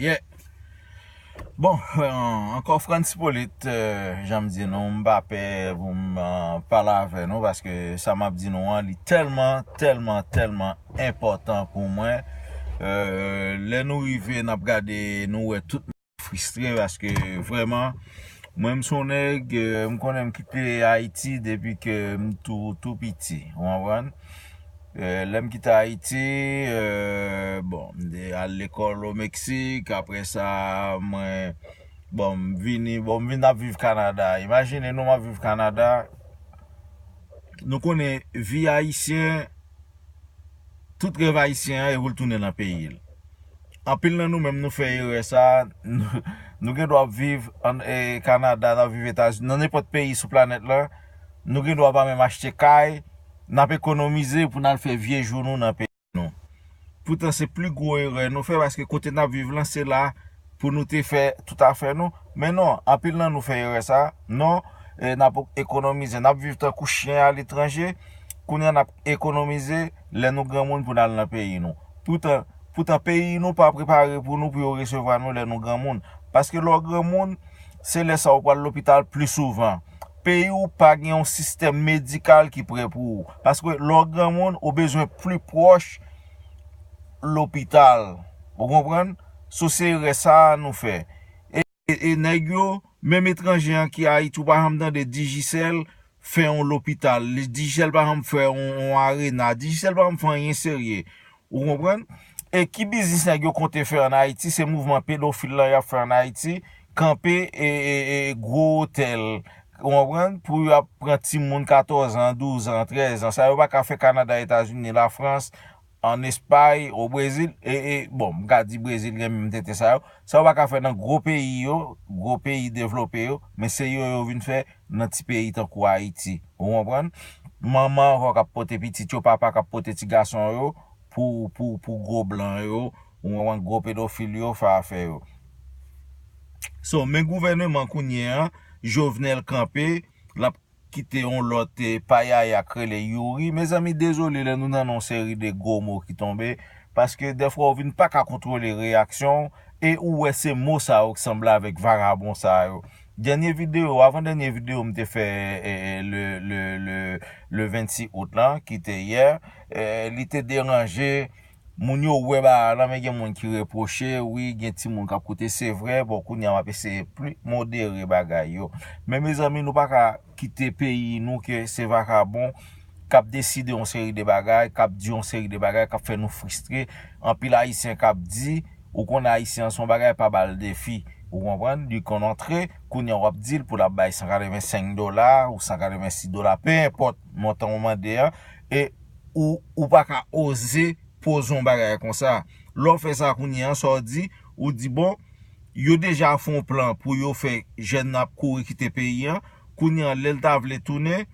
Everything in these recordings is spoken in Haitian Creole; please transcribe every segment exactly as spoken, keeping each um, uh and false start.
Yeah. Bon, euh, ankò Frantz Hyppolite, euh, jan m di nou, m pa pè pou m euh, pale avè nou, paske sa m ap di nou an, li tèlman, tèlman, tèlman enpòtan pou mwen. Euh, lè nou rive, n ap gade, nou wè tout fristre, paske vrèman, mwen m se yon nèg, euh, m konnen m kite Ayiti depi ke m tou, tou piti, ou konprann? Euh, lè m kite Ayiti, euh, bon, m te al lekòl o Meksik, apre sa, mwen, bon, m vini, bon, m vin ap viv Kanada. Imajine nou, m ap viv Kanada. Nou konnen vi ayisyen, tout rèv ayisyen an, e pou l tounen nan peyi l. Anpil nan nou menm, nou fè erè sa, nou, nou gen dwa ap viv an e, Kanada, n ap viv Etazini, nan nenpòt peyi sou planèt la, nou gen dwa pa menm achte kay, n ap ekonomize pou n al fè vye jou nou nan peyi nou. Poutan, se pli gwo erè nou fè, paske kote n ap viv lan, se la pou nou te fè tout afè nou. Men non, anpil nan nou fè erè sa. Non, e, n ap ekonomize, n ap viv tankou chen aletranje. Kounye a, n ap ekonomize lè nou granmoun pou n al nan peyi nou. Poutan, poutan peyi nou pa prepare pou nou, pou yo resevwa nou lè nou granmoun. Paske lè w granmoun, se lè sa ou pral lopital pli souvan. Peyi w pa gen yon sistèm medikal ki prè pou ou. Paske lè w granmoun, ou bezwen pli pwòch lopital. Ou konprann? So, se erè sa a nou fè. E, e, e nèg yo, menm etranje an ki Ayiti, ou pa janm tande Digicel fè yon lopital. Li, Digicel pa janm fè yon, yon arena. Digicel pa janm fè anyen serye. Ou konprann? E ki biznis nèg yo konte fè an Ayiti? Se mouvman pedofil lan y ap fè an Ayiti. Kanpe e, e, e gwo otèl. Ou konprann? Pou y ap pran timoun katòz an, douz an, trèz an. Sa yo pa ka fè Kanada, Etazini, Lafrans, an Espay, o Brezil. E, e, bon, m ka di Brezil, gen menm tenten sa yo. Sa yo pa ka fè nan gwo peyi yo, gwo peyi devlope yo. Men se yo yo vin fè nan ti peyi tankou Ayiti. Ou konprann? Manman ankò k ap pote pitit yo, papa k ap pote ti gason yo pou, pou, pou gwo blan yo, ou konprann, gwo pedofil yo, fè afè yo. So, men gouvèneman kounye a, Jovenel kanpe, l ap kite yon lòt, eh, payaya k rele Youri. Mezanmi, dezole lè nou nan yon seri de gwo mo ki tonbe, paske dèfwa ou vin pa ka kontwole reyaksyon w, e ou wè se mo sa yo k sanble avèk vagabon sa yo. Dènye videyo, avan dènye videyo m te fè, eh, eh, le, le, le, le vennsis out lan, ki te yè, eh, li te deranje moun yo wè bagay lan, men gen moun ki repwoche, wi, gen timoun k ap koute, se vre, bon, kounye a m ap eseye pli modere bagay yo. Men mezanmi, nou pa ka kite peyi nou ke se vakabon k ap deside yon seri de bagay, k ap di yon seri de bagay, k ap fè nou fristre. Anpil Ayisyen k ap di, ou konnen Ayisyen an se yon bagay pa ba l defi. Ou konprann? Li konn antre, kounye a w ap di l pou l ap bay san katrevensenk dola ou san katrevensis dola, pe enpòt montan ou mande an, e ou, ou pa ka oze poze yon bagay konsa. Lè w fè sa kounye a, sa w di, ou di, bon, yo deja fè yon plan pou yo fè jèn nan ap kouri kite peyi an. Kounye a, lè l ta vle tounen,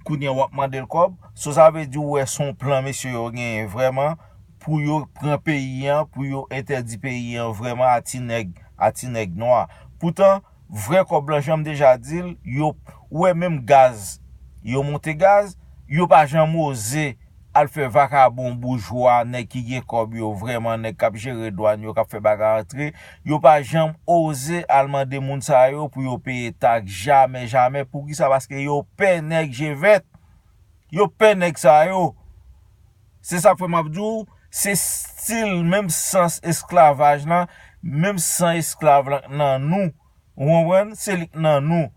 kounye a, w ap mande l kòb. So, sa vle di, ou wè, se yon plan mesye yo genyen vrèman pou yo pran peyi an, pou yo entèdi peyi an vrèman a ti nèg, a ti nèg nwa. Poutan, vrè kòb lan, jan m deja di l, yo, ou wè, menm gaz, yo monte gaz, yo pa janm oze al fè vakabon boujwa, nèg ki gen kòb yo, vrèman nèg k ap jere dwàn yo, k ap fè bagay antre, yo pa janm oze al mande moun sa yo pou yo peye taks, jamè, jamè. Poukisa? Paske yo pè nèg je vèt. Yo pè nèg sa yo. Se sa k fè m ap di w, se stil menm sans esklavaj lan, menm san esklav lan k nan nou. Ou konprann? Se li k nan nou.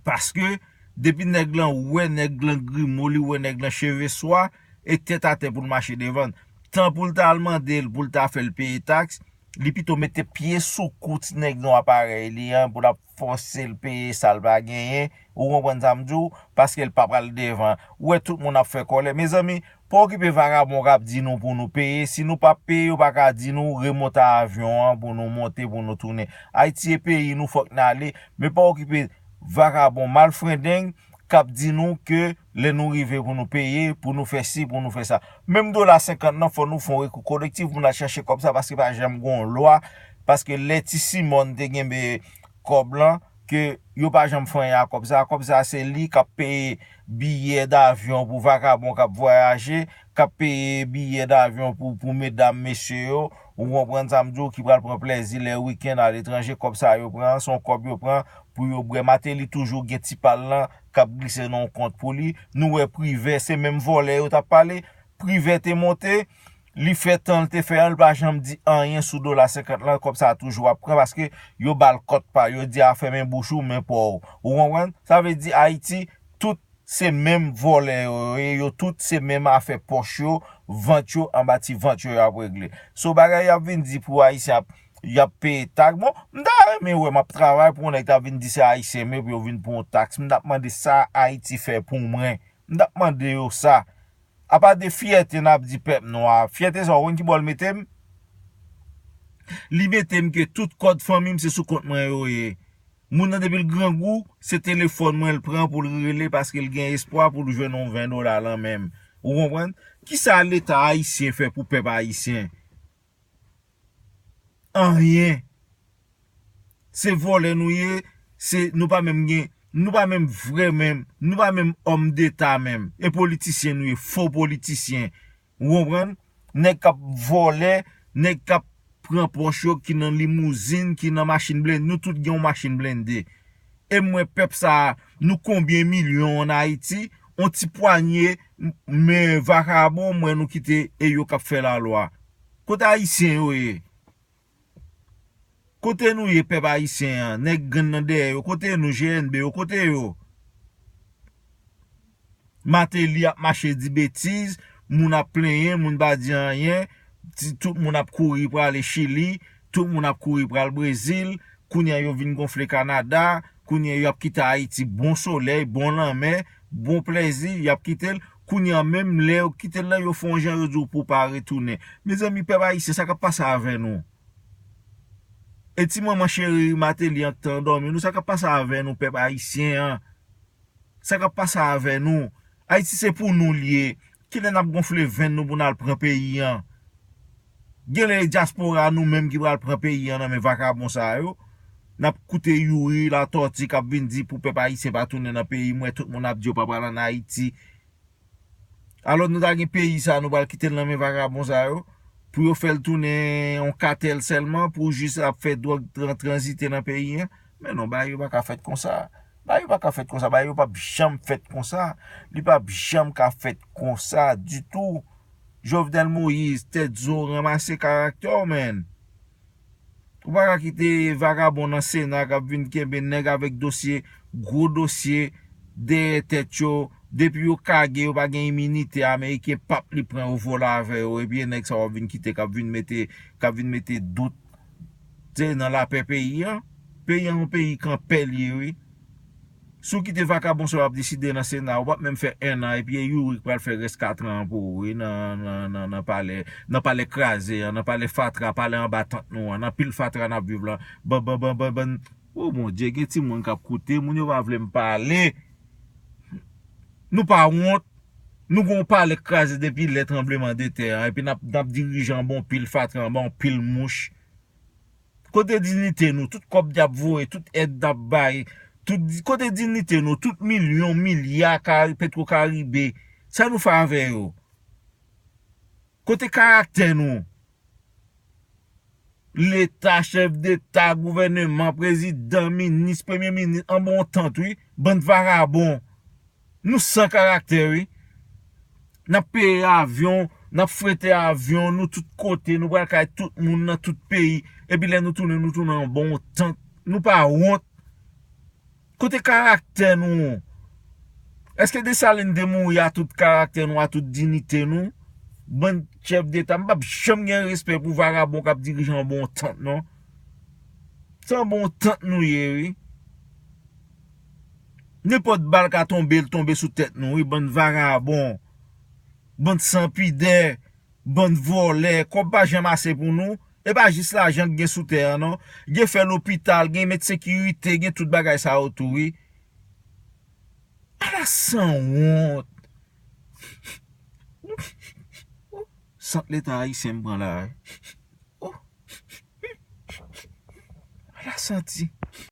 Paske, depi nèg lan wè nèg lan grimo, li wè nèg lan cheve swa, e tèt atè pou l mache devan l. Tan pou l ta al mande l, pou l ta fè l peye taks, li pito mete pye sou kou ti nèg nwa parèy li an, pou l ap fòse l peye sa l pa genyen. Ou konprann sa m di w? Paske l pa pral devan. Ou wè tout moun ap fè kòlè. Mezanmi, pa okipe vakabon k ap di nou pou nou peye. Si nou p ap peye, yo pa ka di nou remonte avyon an pou nou monte, pou nou tounen. Ayiti e peyi nou, fòk n ale. Men pa okipe vakabon malfrendeng k ap di nou ke lè nou rive pou nou peye, pou nou fè si, pou nou fè sa. Menm dola senkant nan, fò nou fè yon rekou kolektif pou n al chache kòb sa, paske pa janm gen yon lwa, paske lè Ti Simòn te genbe kòb lan, ke yo pa janm fè anyen ak kòb sa. Kòb sa, se li k ap peye biyè davyon pou vakabon k ap vwayaje, k ap peye biyè davyon pou, pou medam, mesye yo, Ou konprann sa m di w, ki pral pran plèzi lè wikenn aletranje, kòb sa yo pran, se yon kòb yo pran pou yo bwè. Mateli toujou gen ti pa l lan k ap glise nan yon kont pou li. Nou wè Privè, se menm vòlè yo t ap pale. Privè te monte, li fè tan l te fè an, li pa janm di anyen sou dola senkant lan, kòb sa toujou ap pran paske yo ba l kòt pa, yo di a fèmen bouch ou, men pa w. Ou konprann? Sa vle di Ayiti, tout se menm vòlè yo ye, yo tout se menm afè pòch yo, vant yo, anba ti vant yo y ap regle. So bagay y ap vin di pou Ayisyen ap, y ap peye taks. Bon, m ta renmen wè m ap travay pou yon nèg ta vin di se Ayisyen m ye pou yo vin pran yon taks. M t ap mande sa Ayiti fè pou mwen. M t ap mande yo sa. Apa de fyète n ap di pèp nwa. Fyète sa, w konn ki bò l mete m? Li mete m ke tout kòd fanmi m se sou kont mwen yo ye. Moun nan depi l grangou, se telefòn mwen l pran pou l rele paske l gen espwa pou l jwenn yon ven dola lan men m. Ou konprann? Kisa Leta ayisyen fè pou pèp ayisyen? Anyen. Se vòlè nou ye, se, nou pa menm gen, nou pa menm vrè menm, nou pa menm òm deta menm. E politisyen nou ye, fo politisyen. Ou konprann? Nèg k ap vòlè, nèg k ap pran pòch yo, ki nan limouzin, ki nan machin blende. Nou tout gen yon machin blende. E m wè pèp sa a, nou konbyen milyon ann Ayiti, yon ti pwanye, m-, men vakabon, m wè nou kite e yo k ap fè lalwa. Kote ayisyen yo ye? Kote nou ye, pèp ayisyen an? Nèg grenn nan dèyè yo, kote nou? G N B yo, kote yo? Mateli ap mache di betiz, moun ap plenyen, moun pa di anyen, ti, tout moun ap kouri prale Chili, tout moun ap kouri pral Brezil, kounye a yo vin gonfle Kanada, kounye a y ap kite Ayiti bon solèy, bon lanmè, bon plèzi, y ap kite l, kounye a menm lè yo kite l la, yo fè yon jan yo di w pou w pa retounen. Mezanmi, pèp ayisyen, sa k ap pase avè nou? E ti manman cheri Mateli an ki te andòmi nou, sa k ap pase avè nou, pèp ayisyen an? Sa k ap pase avè nou? Ayiti se pou nou l ye. Kilè n ap gonfle venn nou pou n al pran peyi an? Genlè e dyaspora nou menm ki pral pran peyi an nan men vakabon sa yo. N ap koute Youri Latòti k ap vin di pou pèp ayisyen pa tounen nan peyi. M wè tout moun ap di yo pa pral ann Ayiti. Alò nou ta gen peyi sa, nou pral kite l nan men vakabon sa yo, pou yo fè l tounen yon katèl sèlman, pou jis ap fè dwòg tran-, tranzite nan peyi an. Men non, bagay yo pa ka fèt konsa. Bagay yo pa ka fèt konsa, bagay yo p ap janm fèt konsa. Li p ap janm ka fèt konsa ditou. Jovenel Moïse, tèt zo, ranmase karaktè w, menn. Ou pa ka kite vakabon nan Sena k ap vin kenbe nèg avèk dosye, gwo dosye, dèyè tèt yo. Depi yo kage, yo pa gen iminite, Ameriken p ap li pran yo vòlè avè yo. Epi e nèg sa w ap vin kite k ap vin mete, k ap vin mete dout, se nan lapè peyi an. Peyi an yon peyi kanpè l ye, wi. Si w kite vakabon sa yo ap deside nan Sena, ou p ap menm fè ennan, epi e Youri k pral fè rès katran an pou ou, wi, nan, nan, nan, nan palè, nan palè kraze an, nan palè fatra, palè anba tant nou an, nan pil fatra n ap viv la. Ban, ban, ban, ban, ban. O Bondye, gen timoun k ap koute, moun yo pa vle m pale. Nou pa wont. Nou gen yon palè k kraze depi lè tranbleman de tè an, epi n ap, n ap dirije anba yon pil fatra, anba yon pil mouch. Kote diyite nou? Tout kòb n ap voye, tout èd n ap bay, tout di-, kote diyite nou? Tout milyon, milya Kari-, Petro Karibe. Sa nou fè avè yo? Kote karaktè nou? Leta, chèf deta, gouvèneman, prezidan, minis, premye minis, anba yon tant, wi. Bann vagabon. Nou san karaktè, wi. N ap peye avyon, n ap frete avyon, nou tout kote, nou pral kay tout moun nan tout peyi. Epi lè nou tounen, nou tounen anba yon tant. Nou pa wont. Kote karaktè nou? Èske Desalin te mouri a tout karaktè nou, a tout diyite nou? Bann chèf deta, m p ap janm gen respè pou vagabon k ap dirije anba yon tant, non. Se anba yon tant nou ye, wi. Nenpòt bal ka tonbe, l tonbe sou tèt nou, wi, bann vagabon, bann sanpidè, bann vòlè. Kòb pa janm ase pou nou. E pa jis lajan k gen sou tè an, non. Gen fè lopital, gen met sekirite, gen tout bagay sa yo tou, wi. Ala sanwont! Sant Leta ayisyen m pran la, wi. Ala santi.